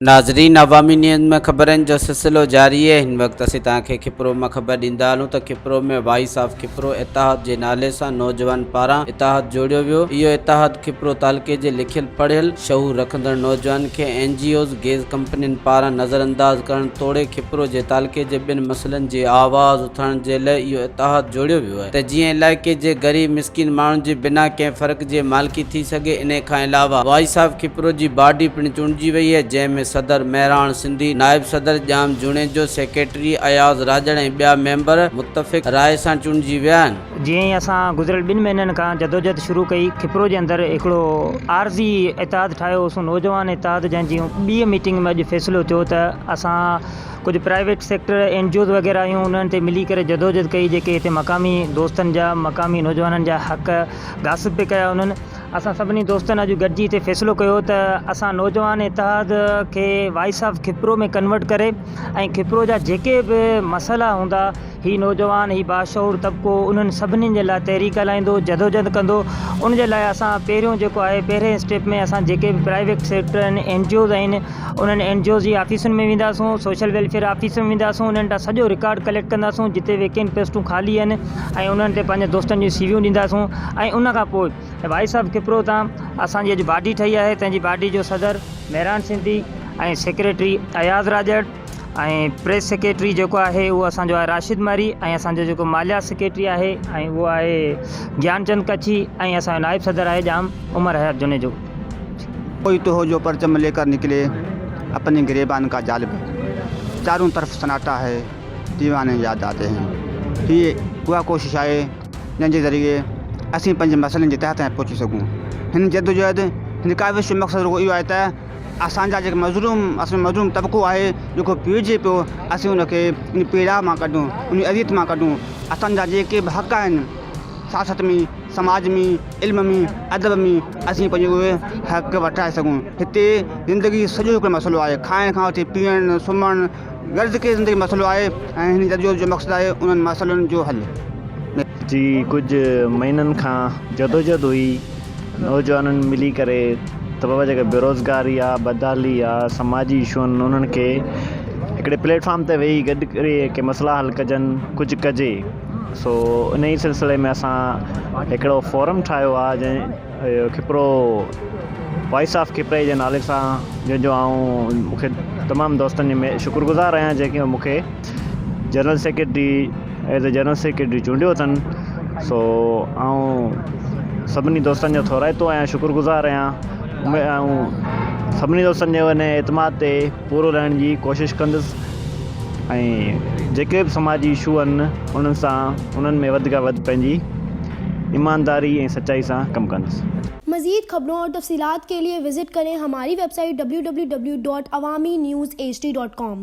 ناظرين عوامي نيوز ۾ خبرن جو سلسلو جاري آهي هن وقت اسين توهان کي کپرو مان خبر ڏيندا هلون ته کپرو ۾ وائس آف کپرو اتحاد جي نالي سان نوجوان پاران اتحاد جوڙيو ويو اهو اتحاد کپرو تعلقي جي لکيل پڙهيل شعور رکندڙ نوجوانن کي اين جي اوز گيس ڪمپنين پاران نظرانداز ڪرڻ توڙي کپرو جي تعلقي جي ٻين مسئلن جي آواز اٿارڻ جي لئه اهو اتحاد جوڙيو ويو آهي ته جيئن علائقي جي غريب مسڪين ماڻهن جي بنا ڪنهن فرق جي مالڪي ٿي سگهي انهي کان علاوه وائس آف کپرو جي باڊي پڻ چونڊجي وئي آهي جنهن ۾ صدر مهراڻ سنڌي، نائب صدر ڄام جوڻيجو، سيڪريٽري اياز راڄڙ ۽ ٻيا ميمبر متفق راء سان چونڊجي ويا آهن. جيئن ئي اسان گذريل ٻن مهينن کان جدوجهد شروع ڪئي کپرو جي اندر هڪڙو عارضي اتحاد ٺاهيو هوسون نوجوان اتحاد جنهن جي ٻي ميٽنگ ۾ اڄ فيصلو ٿيو ته اسان ڪجهه private sector N G Os وغيره آهيون انهن تي ملي ڪري جدوجهد ڪئي جيڪي هتي مقامي دوستن جا مقامي نوجوانن جا حق غاصب به ڪيا انهن اسان سڀني دوستن اڄ گڏجي هتي فيصلو ڪيو ته اسان نوجوان اتحاد کي وائس آف کپرو ۾ ڪنورٽ ڪري ۽ کپرو جا جيڪي به مسئلا هوندا هي نوجوان هي باشعور طبقو انهن سڀني جي لاء تحريڪ هلائيندو جدوجهد ڪندو ان جي لاء اسان پهريون جيڪو آهي پهرين اسٽيپ ۾ اسان جيڪي به پرائيويٽ سيڪٽر آهن اين جي اوز آهن انهن اين جي اوز جي آفيسن ۾ وينداسون سوشل ويلفيئر آفيس ۾ وينداسون انهن تان سڄو رڪارڊ ڪليڪٽ ڪنداسون جتي ويڪينٽ پوسٽون خالي آهن ۽ انهن تي پنهنجي دوستن جون سي ويون ڏينداسون ۽ ان کان پوء وائس آف کپرو تان اسان جي اڄ باڊي ٺهي آهي تنهن جي باڊي جو صدر Mehran Sindhi ۽ secretary Ayaz Rajar ۽ press secretary جيڪو آهي اهو اسان جو آهي راشد مري ۽ اسان جو جيڪو ماليات سيڪريٽري آهي ۽ اهو آهي گيان چند ڪڇي ۽ اسان جو نائب صدر آهي ڄام عمر حيات جونيجو. ڪوئي تو هو جو پرچم لي ڪر نڪلي اپني گريبان ڪا جالب چارون طرف سناٽا هي ديواني ياد آتي هين هي اها ڪوشش آهي جنهن جي ذريعي اسين پنهنجي مسئلن جي تهه تائين پهچي سگهون هن جدوجهد هن ڪاوش جو مقصد رڳو اهو آهي ته اسان جا جيڪي مظلوم اسان جو مظلوم طبقو آهي جيڪو پيڙجي پيو اسين ان کي ان پيڙا مان ڪڍون ان اذيت مان ڪڍون اسان جا جيڪي به حق آهن سياست ۾ سماج ۾ علم ۾ ادب ۾ اسين پنهنجو اهي حق وٺرائي سگهون هتي زندگي سڄو هڪ مسئلو آهي کائڻ کان وٺي پيئڻ سمهڻ غرض ڪي زندگي مسئلو آهي ۽ هن جدوجهد جو مقصد آهي انهن مسئلن جو حل. جي ڪجهه مهينن کان جدوجهد هئي نوجوانن ملي ڪري ته بابا جيڪا بيروزگاري آ بدحالي آ سماجي اشو آهن انهن کي هڪڙي پليٽ فارم تي ويهي گڏ ڪري ڪي مسئلا حل ڪجن ڪجهه ڪجي سو ان ئي سلسلي ۾ اسان هڪڙو فورم ٺاهيو آ جنهن کپرو وائس آف کپري جي نالي سان جنهن جو آئون مونکي تمام دوستن جي شڪر گذار آهيان جيڪي مونکي general secretary as a general secretary چونڊيو اٿن سو آئون سڀني دوستن جو ٿورائتو آهيان شڪر گذار آهيان آئون سڀني دوستن جي ان اعتماد تي پورو لهڻ جي ڪوشش ڪندس ۽ جيڪي به سماجي اشو آهن انهن سان انهن ۾ وڌ کان وڌ پنهنجي ايمانداري ۽ سچائي سان ڪم ڪندس. مزيد خبرون اور تفصيلات کے لئے وزٽ ڪرين ھماري web site www.awamiNewsHD.com.